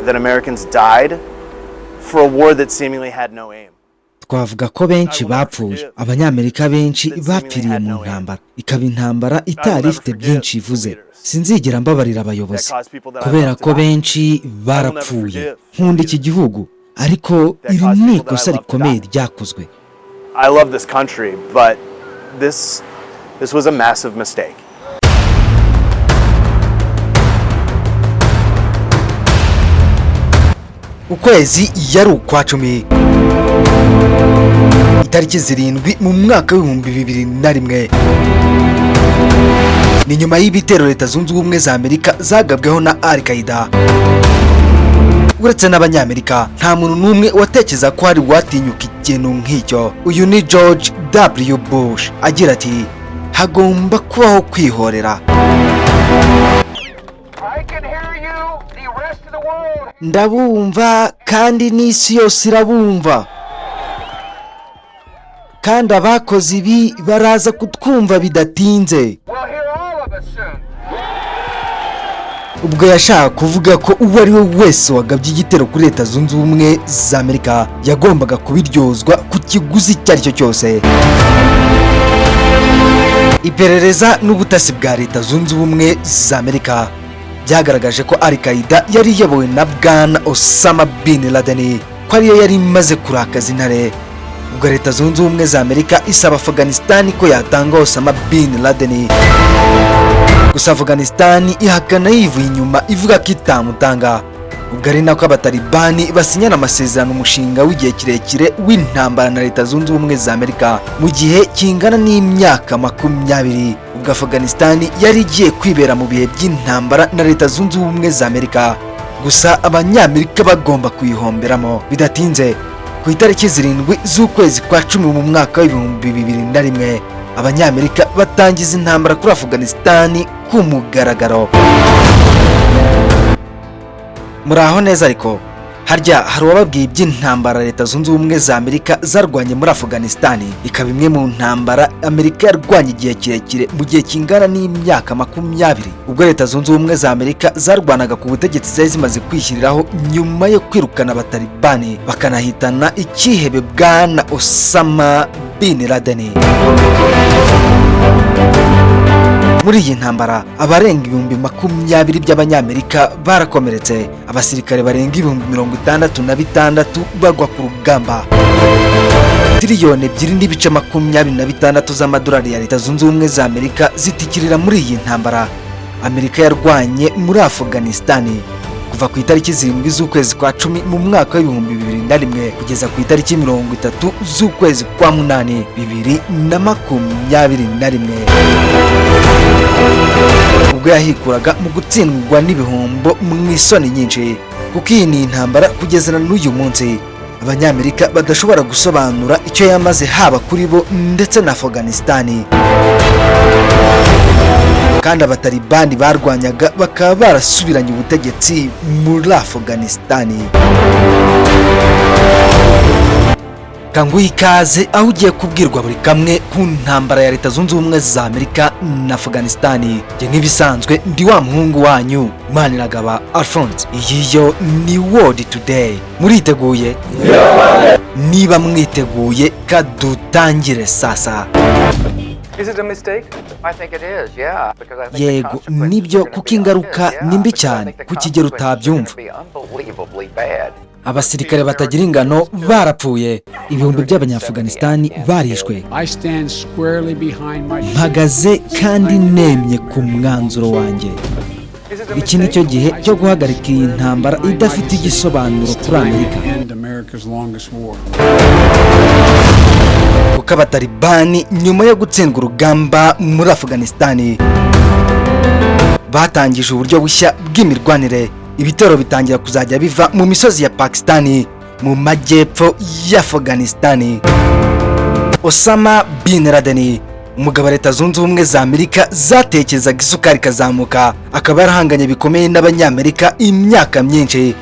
that Americans died for a war that seemingly had no aim. Twavuga ko benshi bapfuye, Abanyamerika benshi bapfiriye mu ntambara, ikaba intambara itari ifite byinshi ivuze. Sinzigera mbabarira abayobozi kubera ko benshi barapfuye. Nkunda iki gihugu, ariko iri ni ikosa rikomeye ryakozwe. I love this country, but this was a massive mistake. Ukwezi yari ukwa 10, itariki 7 mu mwaka w'2001. Ni nyuma y'ibitero Leta Zunze Ubumwe za Amerika zagabweho na Al Qaeda. Uretse n'Abanyamerika, nta muntu n'umwe watekereza ko hari uwatinyuka ikintu nk'icyo. Uyu ni George W Bush agira ati: "Hagomba kubaho kwihorera." I can hear you, the rest of the world. Ndabumva kandi n'isi yose irabumva, kandi abakoze ibi baraza kutwumva bidatinze. Will hear all of us soon. Ubwo yashaka kuvuga ko uwo ari we wese wagabye igitero kuri Leta Zunze Ubumwe za Amerika yagombaga kubiryozwa ku kiguzi icyo ari cyo cyose. Iperereza n'ubutasi bwa Leta Zunze Ubumwe za Amerika byagaragaje ko Al Qaeda yari iyobowe na Bwana Osama bin Laden, ko ariyo yari imaze kurakaza intare. Ubwo Leta Zunze Ubumwe za Amerika isaba Afghanistan ko yatanga Osama bin Laden, gusa Afghanistan ihakana yivuye inyuma, ivuga ko itamutanga. Ubwo ari nako Abatalibani basinyana amasezerano, umushinga w'igihe kirekire w'intambara na Leta Zunze Ubumwe za Amerika mu gihe kingana n'imyaka 20. Ubwo Afghanistan yari igiye kwibera mu bihe by'intambara na Leta Zunze Ubumwe za Amerika, gusa Abanyamerika bagomba kuyihomberamo bidatinze. Ku itariki 7 z'ukwezi kwa 10 mu mwaka w'2001, Abanyamerika batangiza intambara kuri Afghanistan ku mugaragaro. Muraho neza. Ariko harya hari uwababwiye iby'intambara Leta Zunze Ubumwe za Amerika zarwanye muri Afghanistan, ikaba imwe mu ntambara Amerika yarwanye igihe kirekire, mu gihe kingana n'imyaka 20? Ubwo Leta Zunze Ubumwe za Amerika zarwanaga ku butegetsi zari zimaze kwishyiriraho nyuma yo kwirukana Abatalibani, bakanahitana icyihebe Bwana Osama bin Laden. Muri iyi ntambara abarenga 20,000 by'Abanyamerika barakomeretse, abasirikare barenga 66,000 bagwa ku rugamba. Tiriyoni 2.26 z'amadolari ya Leta Zunze Ubumwe za Amerika zitikirira muri iyi ntambara Amerika yarwanye muri Afghanistan kuva ku itariki 7 z'ukwezi kwa 10 mu mwaka w'2001 kugeza ku itariki 30 z'ukwezi kwa 8 2021, ubwo yahikuraga mu gutsindwa n'ibihombo mu isoni nyinshi, kuko iyi ni intambara kugeza na n'uyu munsi Abanyamerika badashobora gusobanura icyo yamaze, haba kuri bo ndetse na Afghanistan. Kandi Abatalibani barwanyaga bakaba barasubiranye ubutegetsi muri Afghanistan. Kanguha ikaze aho ugiye kubwirwa buri kamwe ku ntambara ya Leta Zunze Ubumwe za Amerika na Afghanistan. Njye nk'ibisanzwe ndi wa muhungu wanyu Maniragaba Alphonse. Iyi yo ni World Today. Muriteguye? Niba mwiteguye, kadutangire sasa. Is it a mistake? I think it is, yeah, because I think the Yego, consequences nibyo, are gonna kuko be ingaruka yeah, ni mbi because I cyane think the ku kigero consequences are gonna utabyumva. be unbelievably bad. Abasirikare batagira ingano barapfuye, ibihumbi by'Abanyafuganisitani barishwe. I stand squarely behind my decision. Mpagaze kandi nemye ku mwanzuro wanjye. Is it a Iki ni cyo mistake? gihe cyo guhagarika iyi ntambara idafite igisobanuro kuri Amerika. End America's longest war. Kuko Abatalibani nyuma yo gutsindwa urugamba muri Afghanistan batangije uburyo bushya bw'imirwanire. Ibitero bitangira kuzajya biva mu misozi ya Pakistani mu majyepfo ya Afghanistan. Osama bin Laden, umugabo wa Leta Zunze Ubumwe za Amerika zatekerezaga isukari ikazamuka, akaba yarahanganye bikomeye n'Abanyamerika imyaka myinshi,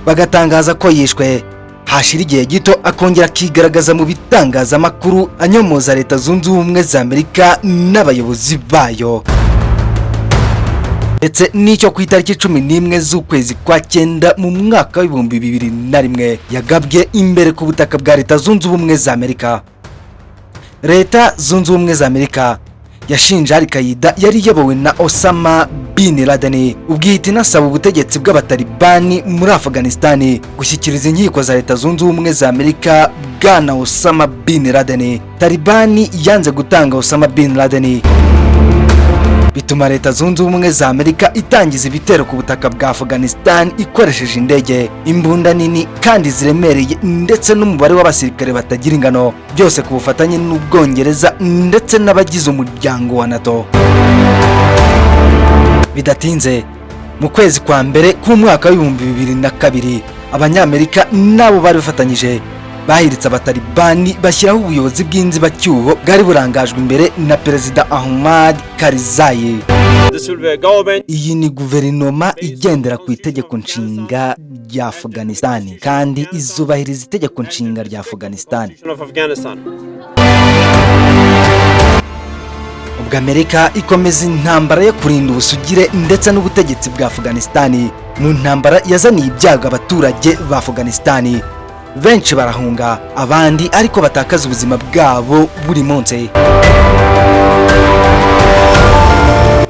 bagatangaza ko yishwe, hashira igihe gito akongera akigaragaza mu bitangazamakuru anyomoza Leta Zunze Ubumwe za Amerika n'abayobozi bayo. Ndetse n'icyo ku itariki 11 z'ukwezi kwa cyenda mu mwaka w'2001 yagabwe imbere ku butaka bwa Leta Zunze Ubumwe za Amerika. Leta Zunze Ubumwe za Amerika yashinje Al-Qaeda yari iyobowe na Osama bin Laden, ubwihita inasaba ubutegetsi bw'Abatalibani muri Afghanistan gushyikiriza inkiko za Leta Zunze Ubumwe za Amerika bwana Osama bin Laden. Talibani yanze gutanga Osama bin Laden, bituma Leta Zunze Ubumwe za Amerika itangiza ibitero ku butaka bwa Afghanistan ikoresheje indege, imbunda nini kandi ziremereye, ndetse n'umubare w'abasirikare batagira ingano, byose ku bufatanye n'Ubwongereza ndetse n'abagize umuryango wa NATO. Bidatinze, mu kwezi kwa mbere k'umwaka w'2002, Abanyamerika n'abo bari bafatanyije bahiritse Abatalibani, bashyiraho ubuyobozi bw'inzibacyuho bwari burangajwe imbere na Perezida Ahmad Karzai. This will be a government Iyi ni guverinoma igendera ku itegeko nshinga rya Afghanistan kandi izubahiriza itegeko nshinga rya Afghanistan. of Afghanistan. Ubwo Amerika ikomeza intambara yo kurinda ubusugire ndetse n'ubutegetsi bwa Afghanistan, mu ntambara yazaniye ibyago abaturage ba Afghanistan, benshi barahunga, abandi ariko batakaza ubuzima bwabo buri munsi.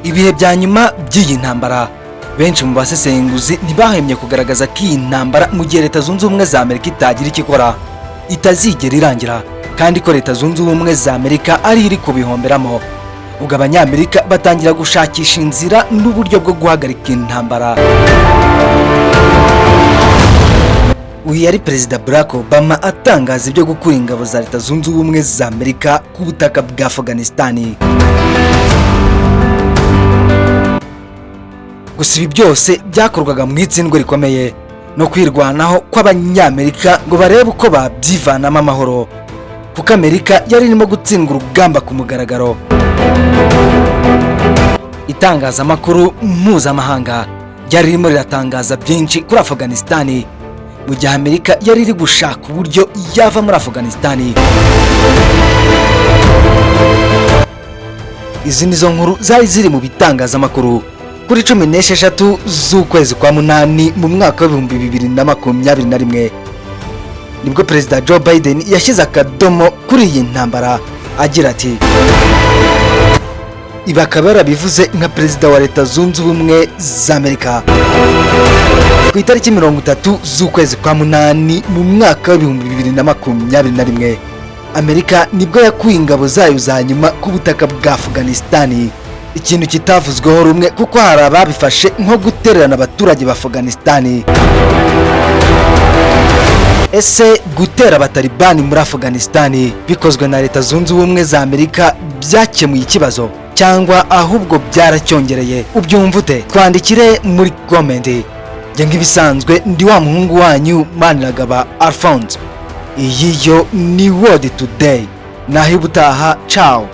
Ibihe bya nyuma by'iyi ntambara, benshi mu basesenguzi ntibahemye kugaragaza ko iyi ntambara, mu gihe Leta Zunze Ubumwe za Amerika itagira icyo ikora, itazigera irangira, kandi ko Leta Zunze Ubumwe za Amerika ari iri kubihomberamo. Ubwo Abanyamerika batangira gushakisha inzira n'uburyo bwo guhagarika intambara. Uyu yari Perezida Barack Obama atangaza ibyo gukura ingabo za Leta Zunze Ubumwe za Amerika ku butaka bwa Afghanistan. Gusa ibi byose byakorwaga mu itsindwa rikomeye no kwirwanaho kw'Abanyamerika ngo barebe uko babyivanamo amahoro, kuko Amerika yari irimo gutsindwa urugamba ku mugaragaro. Itangazamakuru mpuzamahanga ryari ririmo riratangaza byinshi kuri Afghanistan, mu gihe Amerika yari iri gushaka uburyo yava muri Afghanistan. Izi nizo nkuru zari ziri mu bitangazamakuru kuri 16 z'ukwezi kwa munani mu mwaka w'2021, nibwo Perezida Joe Biden yashyize akadomo kuri iyi ntambara agira ati: "Ibi akaba yarabivuze nka Perezida wa Leta Zunze Ubumwe za Amerika." Ku itariki 30 z'ukwezi kwa munani mu mwaka w'2021, Amerika nibwo yakuye ingabo zayo za nyuma ku butaka bwa Afghanistan, ikintu kitavuzweho rumwe kuko hari ababifashe nko gutererana abaturage ba Afghanistan. Ese gutera Abatalibani muri Afghanistan bikozwe na Leta Zunze Ubumwe za Amerika byakemuye ikibazo cyangwa ahubwo byaracyongereye? Ubyumva ute? Twandikire muri comment. Njye nk'ibisanzwe ndi wa muhungu wanyu Maniragaba Alphonse. Iyi yo ni World Today. Naho ubutaha, ciao.